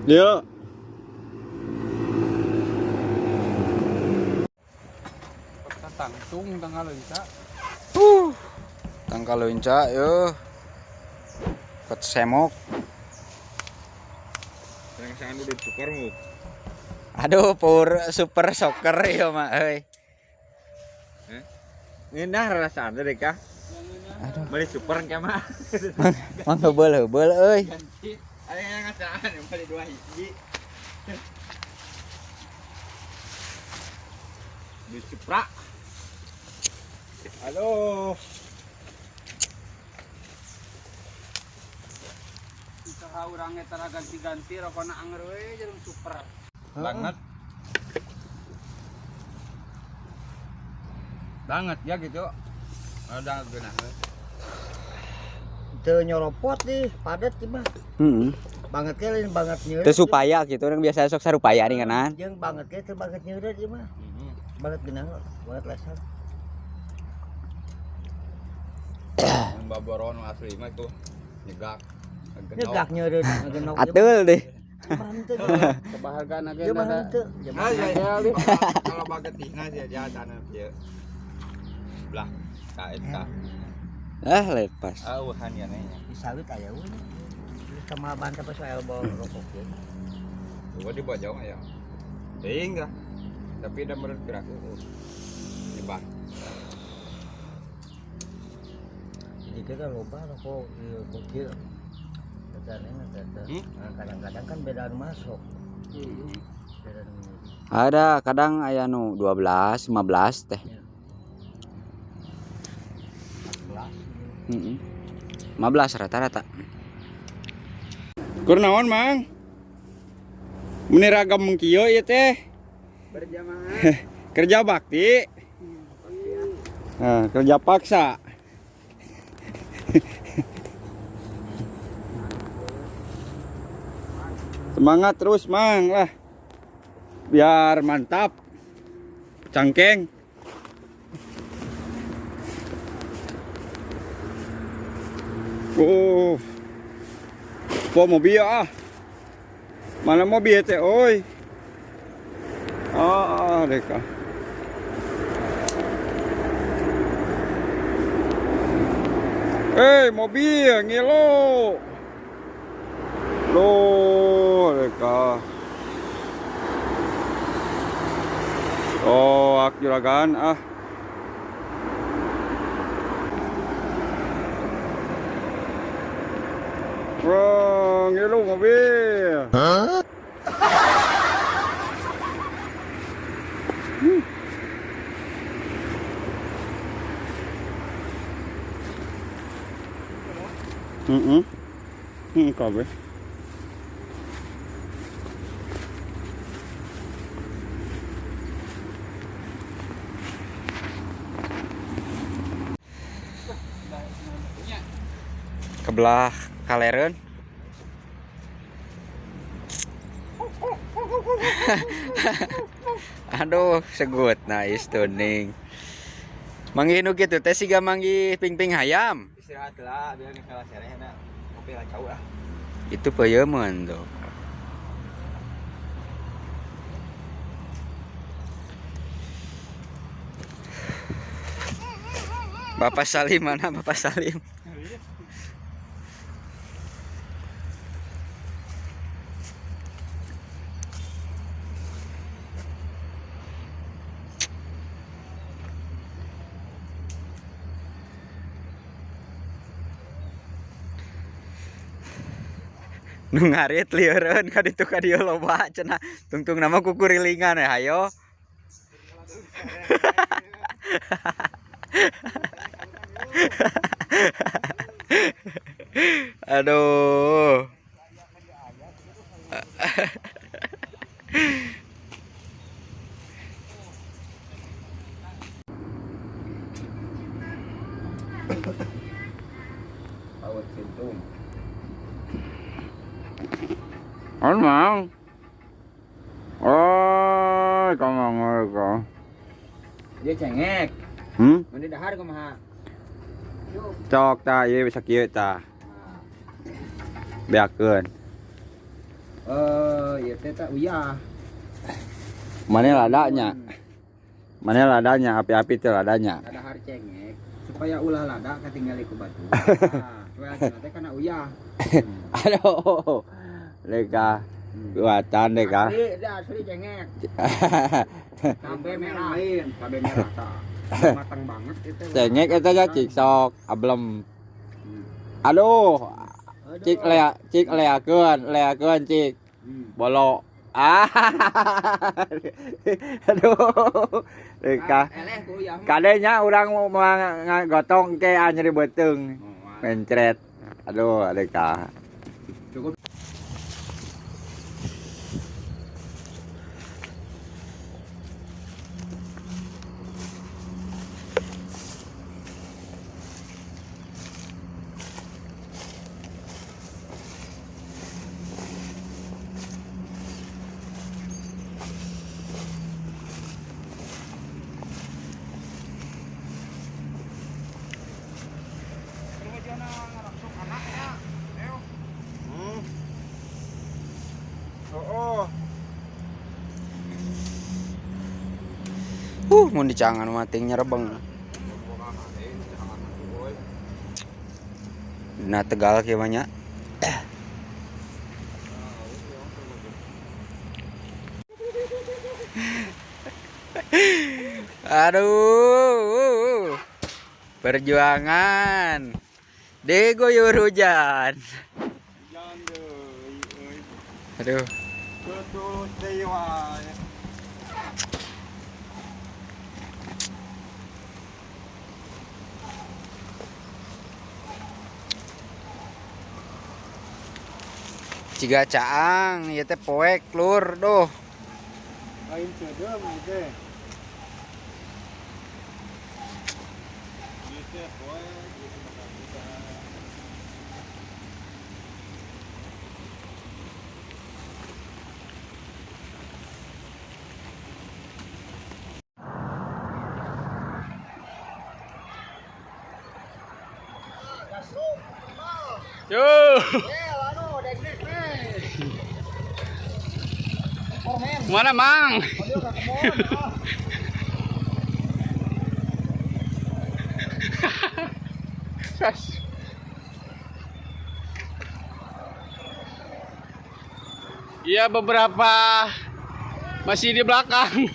Yo. Tangtung tangkalonca. Tangkalonca yo. Ket semok. Yang udah super mu. Aduh, power super soccer yo mah euy. Ngeunah rasaan teh kah? Aduh. Beli super engke mah. Mang heubeul-heubeul euy. Aya yang ngasaan yang beli dua hiji. Di Supra. Halo. Usaha urang eta ganti-ganti rokona anger we jeung super. Banget. Banget ya gitu. Ada geunah. Teu nyoropot nih, padat ieu mah. Heeh. Banget ge lain banget nyeureut. Teu supaya gitu orang biasa sok sarupaya nih kanan. Jeung banget ge teu banget nyeureut ieu mah. Banget geunah, banget leser. Baboron asli mah itu nyegak. Nyegak nyeureut ngagenok. Ateul deh. Kebahagiaan Ieu mah henteu. Ieu mah Ah, ya, ya. Kalau bagetihna sih aja tanah ieu. Belah ka eta. Ah, lepas. Auhan ya nya. Di sawit aya we. Terus sama bantah pas elbow rokok ge. Gua di bawah ya. Teuing lah. Tapi udah meureun gerak. Nyebak. Jadi kita loba rokok ieu gokil. Teh. Nah, kadang-kadang kan beda anu masuk. Beda anu. Ada kadang aya nu 12, 15 teh. 14. Heeh. 15 rata-rata. Kur naon, Mang? Meni ragam kieu ieu teh. Berjamaah. Kerja bakti. Nah, kerja paksa. Semangat terus, Mang lah. Biar mantap. Cangkeng. Oh. Po mobil ah. Mana mobil teh oi? Ah, deka. Eh, mobil ngelo. Loh, deka. Oh, ak juragan ah. Wah, ngelo mobil. Hah? Heeh. Heeh, kabeh. Kebelah kalereun. Aduh, segut nice tuning. Manggih nu kitu teh siga manggih pingping hayam. Istirahat lah, biar nggak serehna. Kopi lah jauh lah. Itu peuyeun tuh. Bapak Salim mana Bapak Salim? Nu ngarit lieureun ka ditu ka dieu loba cenah tungtung nama kukurilingan ya hayo. Aduh. Paut sintung. On mang. Oh, kamang kau. Dia cengek. Hmm? Mun di dahar kumaha? Cok ta ieu bisa kieu ta. Beakeun. Ieu teh teh uyah. Mana ladanya? Mana ladanya? Api-api teh ladanya. Kadahar cengek supaya ulah lada katinggali ku batu. Nah, supaya teh kana uyah. Aduh. Leka buatan leka. Asli, dia asli cengek. Cabe merah, cabe merah tah. Matang banget itu. Cengek eta nya cik sok ablem. Aduh, cik lea, cik leakeun, leakeun cik. Bolo. Ah. Aduh. Leka. Eleh ku uyah. Kadenya urang mau ngagotong ke nyeri beuteung. Mencret. Aduh, leka. Cukup. Oh, Mun dicangan mah ting nyerebeng. Dina Tegal kieu mah nya. Aduh. Perjuangan. Digoyur hujan. Aduh. Betul dewa. Ciga caang ieu teh poek lur duh. Lain ceudeung ieu teh. Ieu teh poek, ieu teh bakal buka. Yo. Mana Mang? Iya beberapa masih di belakang.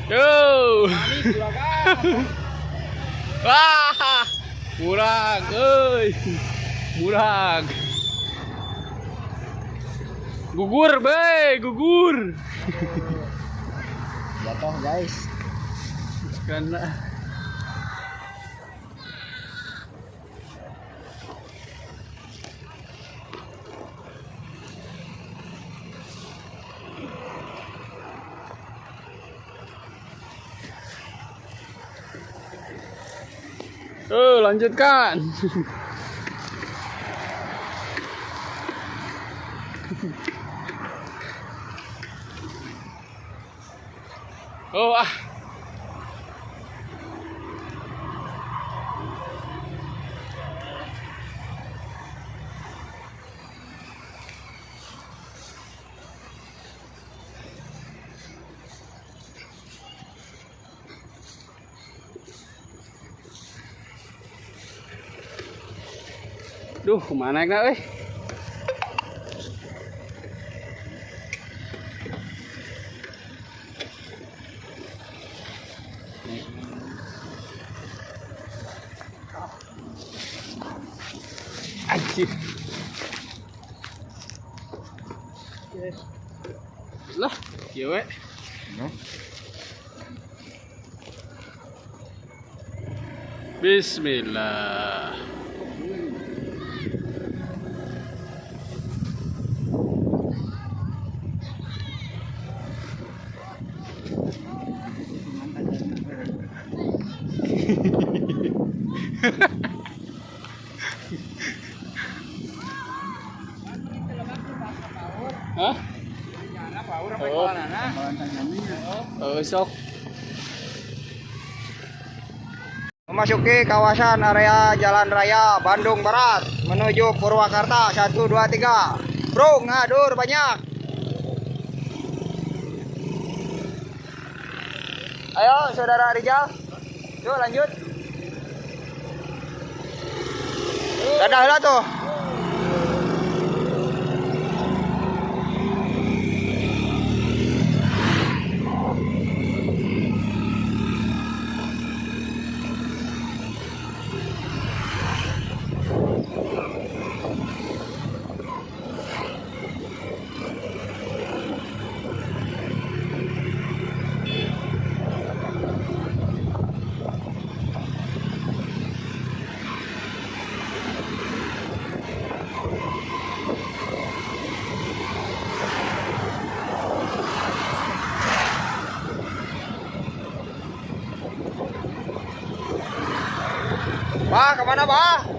Yo. Wah, murag, euy. Murag. Gugur, be, gugur. Jatuh guys. Karena oh, lanjutkan. Oh, ah. Duh, kemana naikna euy? Anjir. Lah, kieu we. Bismillah. Hah? Oh. Oh, sok. Memasuki kawasan area Jalan Raya Bandung Barat menuju Purwakarta 1 2 3. Bro, ngadur banyak. Ayo, Saudara Rijal. Yuk lanjut. Dadah lah tuh. Bah, kemana, Bah?